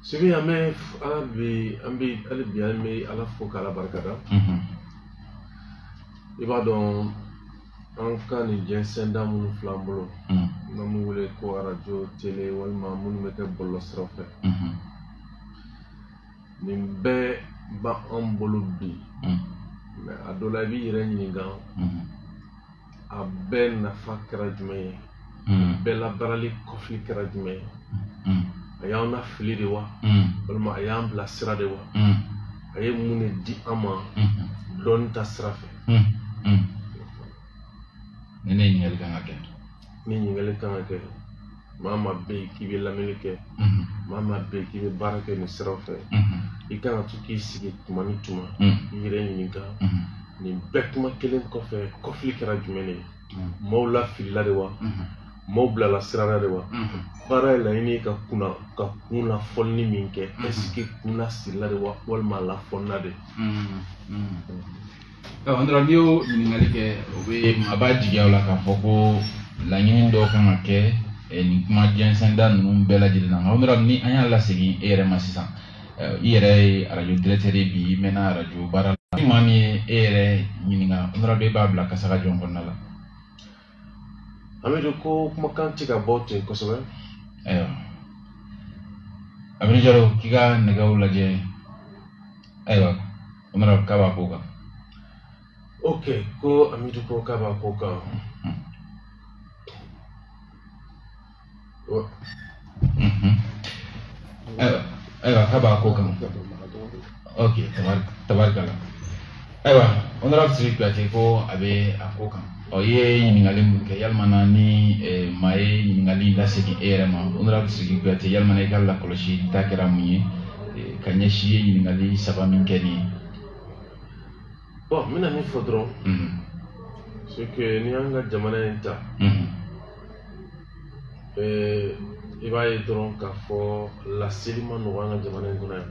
Sibi, an bɛ Ala bi, an bɛ hali bi an bɛ Ala fo k'Ala barikada. I b'a dɔn an ka nin jɛnsɛnda minnu filɛ an bolo, n'an b'u wele ko arajo, tele walima minnu bɛ kɛ bɔlɔlɔsiraw fɛ, nin bɛɛ b'an bolo bi. Mais a dɔ la i b'i yɛrɛ ɲininka, a bɛɛ nafa kɛra jumɛn ye? Bɛɛ labaarali kɔfili kɛra jumɛn ye? A y'an lafili de wa, walima a y'an bila sira de wa? A ye mun de di an ma dɔnni ta sira fɛ? Ni ne ɲininkali kan ka kɛ. Ni ɲininkali kan ka kɛ, maa maa bɛ yen k'i bɛ lamɛnni kɛ, maa maa bɛ yen k'i bɛ baara kɛ nin siraw fɛ, i kan ka to k'i sigi tuma ni tuma, i yɛrɛ ɲininka, nin bɛɛ kuma kelen kɔfɛ, kɔfili kɛra jumɛn de ye? Maaw lafilila de wa? Maaw bilala sira la de wa? Baara ye laɲini ka kunna ka kun lafɔlini min kɛ, est ce que kun lasirila de wa, walima a lafɔlila de? Ɔ, n'i y'o ɲininkali kɛ, o bɛ a b'a jigiya o la k'a fɔ ko laɲini dɔw kan ka kɛ nin kuma jɛnsɛnda ninnu bɛɛ lajɛlen na. Nka honorable, ni an y'a lasegin e yɛrɛ ma sisan, i yɛrɛ ye arajo directeur ye bi, i mɛnna arajo baara la. Ni maa min ye e yɛrɛ ɲininka, honorable, e b'a bila kasaga jɔn kɔnɔna la? Amidu, ko kumakan tɛ ka bɔ ten kosɛbɛ. Ayiwa, Amidu Jalo, k'i ka nɛgɛw lajɛ. Ayiwa, honorable, k'a b'a ko kan. Ok, ko Amidu ko k'a b'a ko kan. Ayiwa, k'a b'a ko kan. Ok, tabarikala. Ayiwa, honorable Sidiki Kuyate ko a bɛ a ko kan. Ɔ, i ye ɲininkali mun kɛ, yalima na ni maa ye ɲininkali lasegin e yɛrɛ ma, honorable Sidiki Kuyate, yalima na i ka lakɔlɔsi ta kɛra mun ye ka ɲɛsin i ye ɲininkali saba min kɛ nin ye? Bon, n bɛna min fɔ dɔrɔn, c'est que n'i y'an ka jamana in ta, i b'a ye dɔrɔn k'a fɔ laseli ma nɔgɔ an ka jamana in kɔnɔ yan.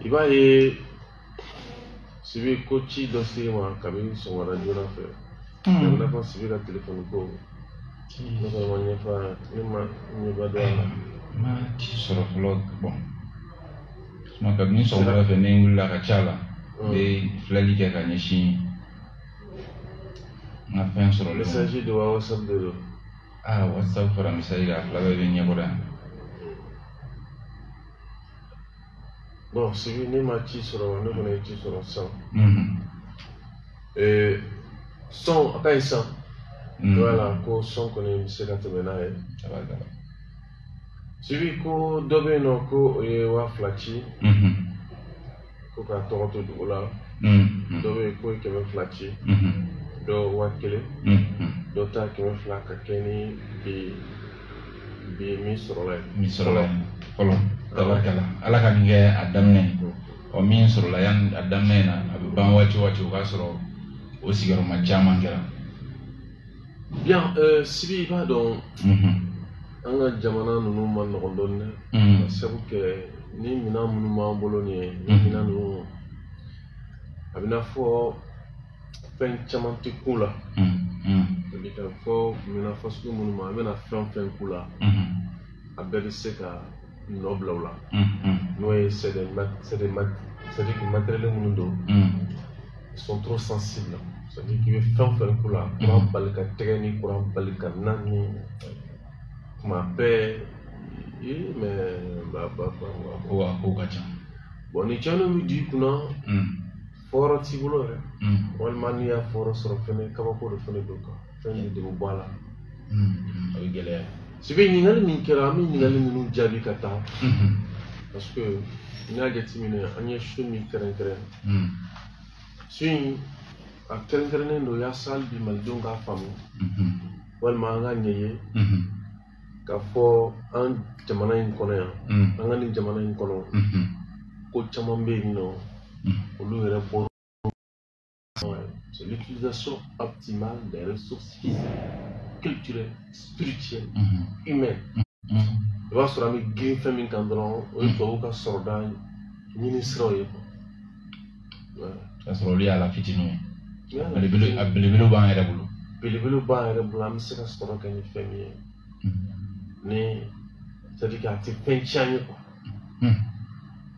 I b'a ye Sibi, ko ci dɔ se ma kabini sɔgɔmada joona fɛ, a bɛ n'a fɔ Sibi ka telefɔni ko, ne kɔni ma ɲɛfɔ a ne ma ɲɛba dɔn a la. N ma ci sɔrɔ fɔlɔ. Bon, kabini sɔgɔmada fɛ ne wulila ka ca la, n bɛ filɛli kɛ ka ɲɛsin n ka fɛn sɔrɔlen ma. Message de wa, WhatsApp de don? Ah, WhatsApp fara message kan, a fila bɛɛ bɛ ɲɛkɔrɔ yan. Bon, Sibi, ne ma ci sɔrɔ, ne kɔni ye ci sɔrɔ sisan. Son a ka ɲi sisan. Voilà, ko son kɔni bɛ se ka tɛmɛ n'a ye. Tabarikala. Sibi, ko dɔ bɛ yen nɔ ko o ye 2000 ci, ko k'a tɔgɔ to dugu la. Dɔ bɛ yen k'o ye 200 ci, dɔ 1000, dɔ ta 200 ka kɛ ni bi bi min sɔrɔla ye. Min sɔrɔla ye fɔlɔ, tabarikala. Ala ka nin kɛ a daminɛ ye. Ɔ, min sɔrɔla yanni a daminɛ in na, a bɛ ban waati o waati, o k'a sɔrɔ o sigiyɔrɔma caman kɛra. Bien, Sibi, i b'a dɔn an ka jamana ninnu ma nɔgɔn dɔɔnin dɛ. Ka sabu kɛ ni minɛn minnu b'an bolo nin ye, ni minɛn ninnu, a bɛ n'a fɔ fɛn caman tɛ kun la. C'est-à-dire k'a fɔ minɛn fasugu minnu ma, an bɛna fɛn o fɛn k'u la, a bɛɛ bɛ se ka nɔ bila u la. N'o ye c'est des c'est des c'est-à-dire que matériel minnu don, ils sont trop sensibles. C'est-à-dire k'i bɛ fɛn o fɛn k'u la, courant bali ka tɛgɛ ni courant bali ka na ni kuma bɛɛ, mais ba ba ba ba. Ko a ko ka ca. Bon, ni tiɲɛniw bɛ di i kunna, fɔyɔrɔ t'i bolo yɛrɛ, walima n'i y'a fɔyɔrɔ sɔrɔ fɛnɛ, kabako de fɛnɛ don kan, fɛn de bɛ bɔ a la. A bɛ gɛlɛya. Sibi, ɲininkali min kɛra, an bɛ ɲininkali ninnu jaabi ka taa, parce que n'i y'a jateminɛ, an ye su min kɛrɛnkɛrɛn, su in a kɛrɛnkɛrɛnnen don yaasa hali bi malidenw k'a faamu, walima an k'a ɲɛ ye k'a fɔ an jamana in kɔnɔ yan, an ka nin jamana in kɔnɔ, ko caman bɛ yen nɔ, olu yɛrɛ bɔra. C'est l'utilisation optimale des ressources physiques, culturelles, spirituelles, humaines. I b'a sɔrɔ an bɛ girin fɛn min kan dɔrɔn, o ye tubabuw ka sɔrɔda ɲini siraw ye quoi. K'a sɔrɔ olu y'a la fitininw ye. Belebele, a belebelew b'an yɛrɛ bolo. Belebelew b'an yɛrɛ bolo, an bɛ se ka sɔrɔ kɛ ni fɛn min ye. Ni C'est-à-dire k'a tɛ fɛn tiɲɛ an ye quoi.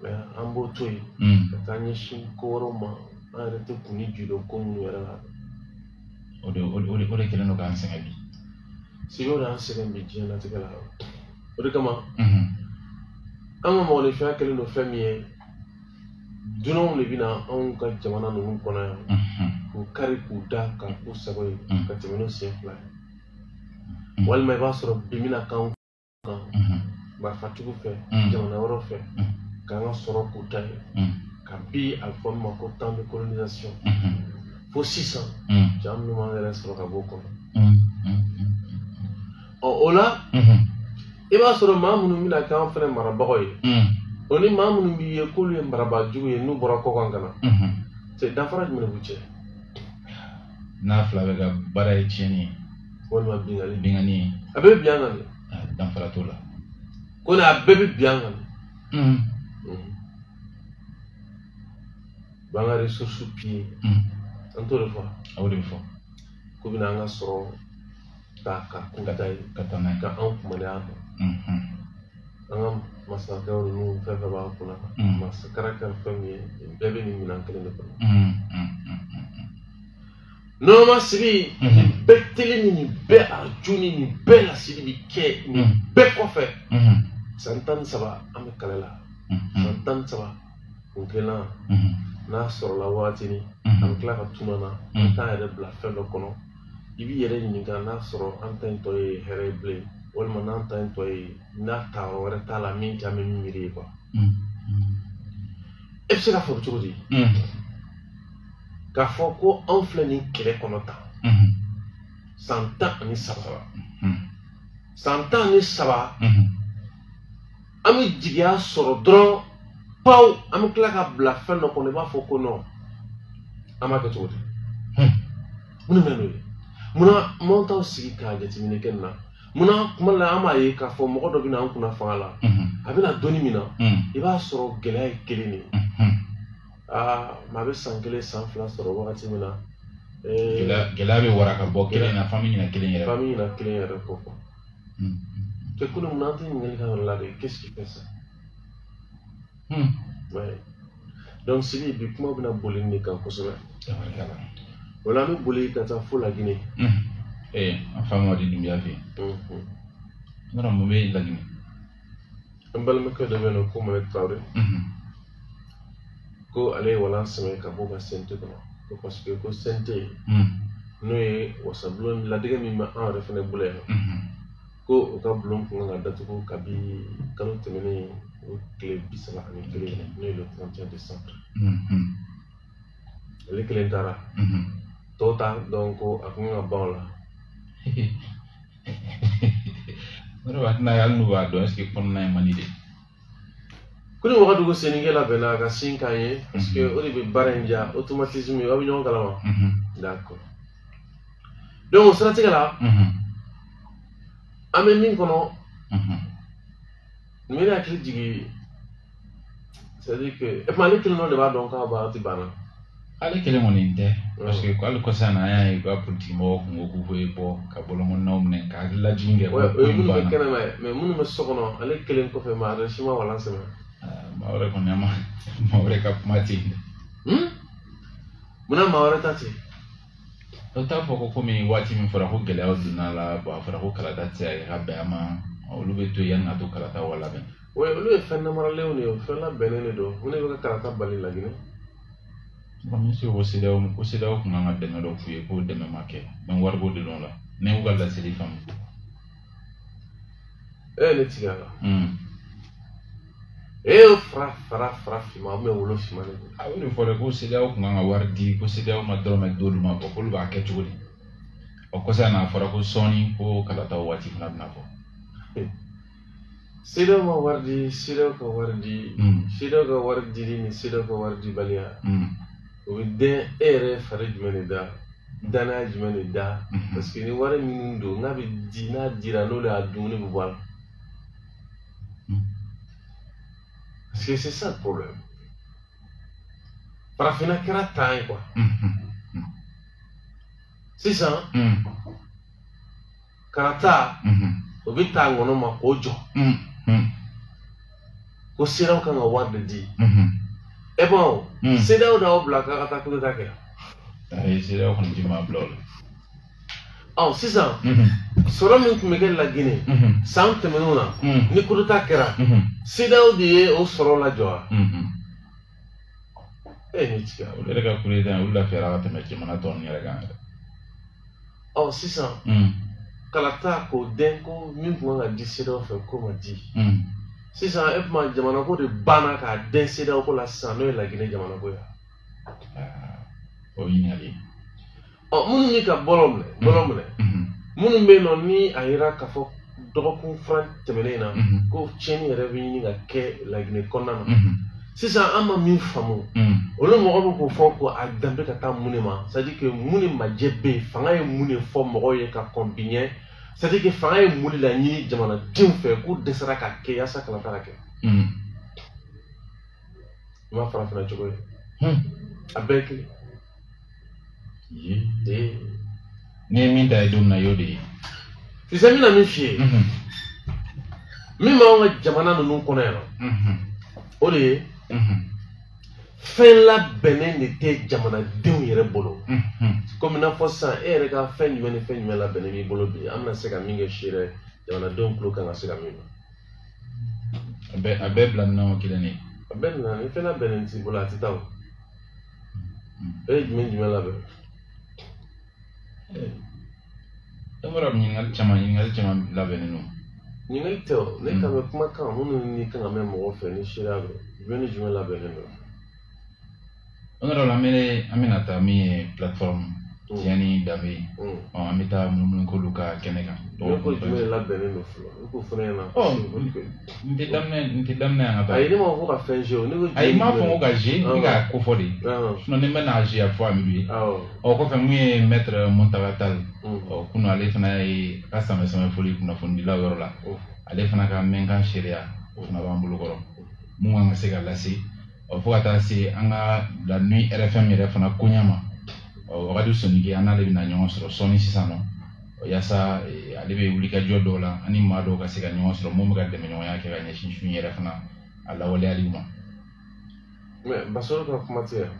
Mais an b'o to yen ka taa ɲɛsin ko wɛrɛw ma, an yɛrɛ tɛ kun ni ju dɔn ko minnu yɛrɛ la. O de kɛlen don k'an sɛgɛn bi. Sibi, o de y'an sɛgɛn bi diɲɛlatigɛ la. O de kama an ka mɔgɔninfinya kɛlen don fɛn min ye, dunanw de bɛna anw ka jamana ninnu kɔnɔ yan k'u kari k'u da k'a k'u sago ye ka tɛmɛ n'u sen fila ye. Walima i b'a sɔrɔ bi bɛna k'anw kan marifatigiw fɛ, jamana wɛrɛw fɛ, k'an ka sɔrɔ k'u ta ye. Ka bi a bɛ fɔ min ma ko temps de colonisation, fo sisan ja minnu m'an yɛrɛ sɔrɔ ka bɔ o kɔnɔ. Ɔ, o la i b'a sɔrɔ maa minnu bɛna k'an fɛnɛ marabagaw ye, o ni maa minnu b'i ye k'olu ye marabaajugu ye n'u bɔra kɔkan ka na, c'est danfara jumɛn de b'u cɛ? N'a fila bɛ ka baara ye tiɲɛni ye walima binkanni. Binkanni ye. A bɛɛ bɛ bin an kan de. Danfara t'o la. Ko ne a bɛɛ bɛ bin an kan de. B'an ka ressources piller. An t'o de fɔ? O de bɛ fɔ. K'u bɛna an ka sɔrɔ ta ka k'u ta ye ka taa n'a ye ka anw kumaniya a kan. An ka masakɛw ninnu, fɛn fɛn b'an kunna, masakara kɛra fɛn min ye, nin bɛɛ bɛ nin minɛn kelen de kɔnɔ. Nɔnɔma sigi, nin bɛɛ télé ni nin bɛɛ arajo ni nin bɛɛ laseli bi kɛ nin bɛɛ kɔfɛ. San 13 an bɛ kɛlɛ la, san 13 kun kelenna n'a sɔrɔla wagatinin, an bɛ tila ka tuna na, an bɛ taa yɛrɛ bila fɛn dɔ kɔnɔ. I b'i yɛrɛ ɲininka n'a sɔrɔ an ta in tɔ ye hɛrɛ ye bilen, walima n'an ta in tɔ ye n'a taayɔrɔ wɛrɛ t'a la min tɛ an bɛ min miiri ye quoi. E bɛ se k'a fɔ cogo di k'a fɔ ko anw filɛ nin kɛlɛ kɔnɔ tan san 13, san 13, an bɛ jigiya sɔrɔ dɔrɔn paw, an bɛ tila ka bila fɛn dɔ kɔnɔ, i b'a fɔ ko non, an b'a kɛ cogo di? Mun de bɛ n'o ye? Munna m'anw t'aw sigi k'a jateminɛ kɛ nin na? Munna kuma la an b'a ye k'a fɔ mɔgɔ dɔ bɛ na an kunna fanga la, a bɛna donni min na, i b'a sɔrɔ gɛlɛya ye kelen de ye. Aa, maa bɛ san 1 san 2 sɔrɔ wagati min na, gɛlɛya bɛ wara ka bɔ kelen na, f'an bɛ ɲinɛ kelen yɛrɛ kɔ. F'an bɛ ɲinɛ kelen yɛrɛ kɔ quoi. Te kulu, mun an tɛ ɲininkali k'an yɛrɛ la de? Qu'est-ce qui fait ça? Ouais. Donc Sibi, bi kuma bɛna boli nin de kan kosɛbɛ. O la an bɛ boli ka taa fo Laginɛ. Ee, an fa Mamadi Dunbiya fɛ yen. Yɔrɔ mun bɛ Laginɛ? An balimakɛ dɔ bɛ yen nɔ ko Malik Traoré, ko ale ye walan sɛmɛ ka bɔ ka CNT kɔnɔ, ko parce que ko CNT, n'o ye wasabulon ladigɛ min bɛ an yɛrɛ fɛnɛ bolo yan, ko o ka bulon kun kan ka datugu kabi kalo tɛmɛnen o tile 31, n'o ye le 31 décembre. Ale kelen taara, tɔw t'a dɔn ko a kun kan ka ban o la. Yɔrɔ a tɛna hali n'u b'a dɔn, est-ce que kɔnɔna in man di de? Ko ni Wagadugu sennikɛ labɛnna a ka sin k'an ye, parce que o de bɛ baara in diya, automatisme aw bɛ ɲɔgɔn kalama. D'accord, donc o siratigɛ la, an bɛ min kɔnɔ, nin bɛ ne hakili jigin, c'est à dire que et puis ale kelen dɔrɔn de b'a dɔn k'a waati banna. Ale kelen kɔni tɛ, parce que hali kɔsa in na an y'a ye u ka politique mɔgɔw kun ko k'u bɛ bɔ ka bɔlɔnkɔnɔnaw minɛ ka hakililajigin kɛ. O ye minnu bɛ kɛnɛma ye, mais minnu bɛ so kɔnɔ, ale kelen kɔfɛ, maa wɛrɛ si ma walan sɛmɛ. Maa wɛrɛ kɔni, an ma maa wɛrɛ ka kuma tɛ yen. Munna maa wɛrɛ ta tɛ? O t'a fɔ ko komi waati min fɔra ko gɛlɛyaw donna a la, bon a fɔra ko kalata tɛ se ka kɛ ka bɛn a ma, olu bɛ to yen yanni ka to kalata wa labɛn. Oui, olu ye fɛn namaralenw de ye, fɛn labɛnnen de don. Mun de bɛ ka kalata bali Laginɛ? Komi se ko CEDEAO, ko CEDEAO kun kan ka dɛmɛ dɔ k'u ye, k'o dɛmɛ ma kɛ, donc wariko de don la, ne y'u ka laseli faamu. E ne tigɛ a la. E y'o fara fara fara finman ou bien wolo finman de don. A y'o de fɔ dɛ, ko CEDEAO kun kan ka wari di, ko CEDEAO ma dɔrɔmɛ d'olu ma, bɔn k'olu b'a kɛ cogo di? Ɔ, kɔsa in na a fɔra ko sɔɔni ko kalataw waati fana bɛna fɔ. CEDEAO ma wari di, CEDEAO ka wari di, CEDEAO ka wari dili ni CEDEAO ka wari dibaliya, o bɛ den e yɛrɛ fari jumɛn de da, danaya jumɛn de da? Parce que ni wari minnu don n'a bɛ di, n'a dira n'olu y'a dun, ne bɛ bɔ a la. Parce que c'est ça le problème. Farafinna kɛra tan ye quoi. Sisan karata, o bɛ taa ŋɔnɔ ma k'o jɔ. Ko CEDEAO kan ka wari de di. E bon, CEDEAO d'aw bila k'a ka taa coup d'état kɛ. Ayi, CEDEAO kɔni ti maa bila o la. Ɔ sisan, sɔrɔ min tun bɛ kɛ Laginɛ san tɛmɛnenw na, ni coup d'état kɛra, CEDEAO de ye o sɔrɔ lajɔ wa? E ni tigɛ. Olu yɛrɛ ka coup d'état olu lafiyara ka tɛmɛ jamana tɔ ninnu yɛrɛ kan yɛrɛ. Ɔ sisan, kalata k'o dɛn ko min tun kan ka di CEDEAO fɛ k'o ma di. Sisan e tuma jamana ko de banna k'a dɛn CEDEAO ko la sisan, n'o ye Laginɛ jamana ko ye. O ɲininkali. Ɔ minnu bɛ ka bɔlɔ minɛ, minnu bɛ yen nɔ ni a yira k'a fɔ dɔgɔkun fila tɛmɛnen na ko tiɲɛni yɛrɛ bɛ ɲini ka kɛ Laginɛ kɔnɔna na. Sisan an ma min faamu, olu mɔgɔ bɛ k'o fɔ ko a danbe ka taa mun de ma, c'est à dire que mun de majɛ bɛ yen, fanga ye mun de fɔ mɔgɔw ye ka kɔn bi ɲɛ, c'est à dire que fanga ye mun de laɲini jamanadenw fɛ k'u dɛsɛra ka kɛ yaasa kalata ka kɛ. I ma farafinna cogo ye, a bɛɛ ye kelen. N'i ye min ta ye don min na, i y'o de ye. Sisan n bɛna min f'i ye, min b'anw ka jamana ninnu kɔnɔ yan nɔ, o de ye fɛn labɛnnen de tɛ jamanadenw yɛrɛ bolo. Komi n'a fɔ sisan e yɛrɛ ka fɛn jumɛn ni fɛn jumɛn labɛnnen b'i bolo bi, an bɛna se ka min kɛ si yɛrɛ jamanadenw tulo kan ka se ka min mɛn. A bɛɛ bila minɛn kelen de ye. A bɛɛ bila ni fɛn labɛnnen t'i bolo a tɛ taa o. E ye jumɛn labɛn? E bɔra ɲininkali caman labɛnnen don. Ɲininkali tɛ o, ne kan bɛ kumakan minnu ni kan ka mɛn mɔgɔ fɛ ni seereya don, jumɛn ni jumɛn labɛnnen don? O yɔrɔ la an bɛna taa min ye plateforme tiɲɛ ni danbe ye. An bɛ taa munumunu k'olu ka kɛnɛ kan. Ne ko jumɛn labɛnnen don fɔlɔ, i k'o fɔ ne ɲɛna. N tɛ daminɛ yan ka taa. Ayi, ne ma fɔ ka fɛn o. Ne ko ayi, n m'a fɔ ko ka n bɛ ka ko fɔ de. Sinon ne bɛ n'a a fɔ Amidu ye. Ɔ kɔfɛ mun ye maître Mountaga Tall. Ɔ kunun ale fana ye a ka samɛ foli kunnafonidilaw yɔrɔ la. Ale fana ka mɛnkan seereya o fana b'an bolo kɔrɔ. Mun kan ka se ka lase. Ɔ fo ka taa se an ka La Nuit RFM yɛrɛ fana koɲɛ ma. Ɔ wagati Sonike an n'ale bɛna ɲɔgɔn sɔrɔ sɔɔni sisan nɔ. Yaasa ale bɛ wulikajɔ dɔw la ani maa dɔw ka se ka ɲɔgɔn sɔrɔ mun bɛ ka dɛmɛɲɔgɔnya kɛ ka ɲɛsin su in yɛrɛ fana a lawaleyali ma. Mais Basaro ka kuma tɛ yan.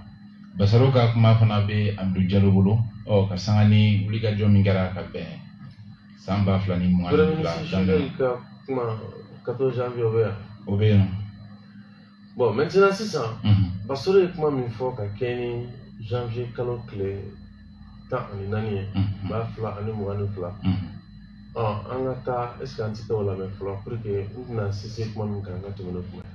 Basaro ka kuma fana bɛ Abdou Diallo bolo. Ɔ ka sanga ni wulikajɔ min kɛra ka bɛn san 2022 daminɛ. Ka kuma 14 janvier o bɛ yan. O bɛ yen nɔ. Bon maintenant sisan, Basaro ye kuma min fɔ ka kɛ ni janvier kalo tile 14 ye, 2022. Ɔ an ka taa, est ce que an tɛ taa o lamɛn fɔlɔ pour que n tɛna sinsin kuma min kan, an ka tɛmɛ n'o kuma ye.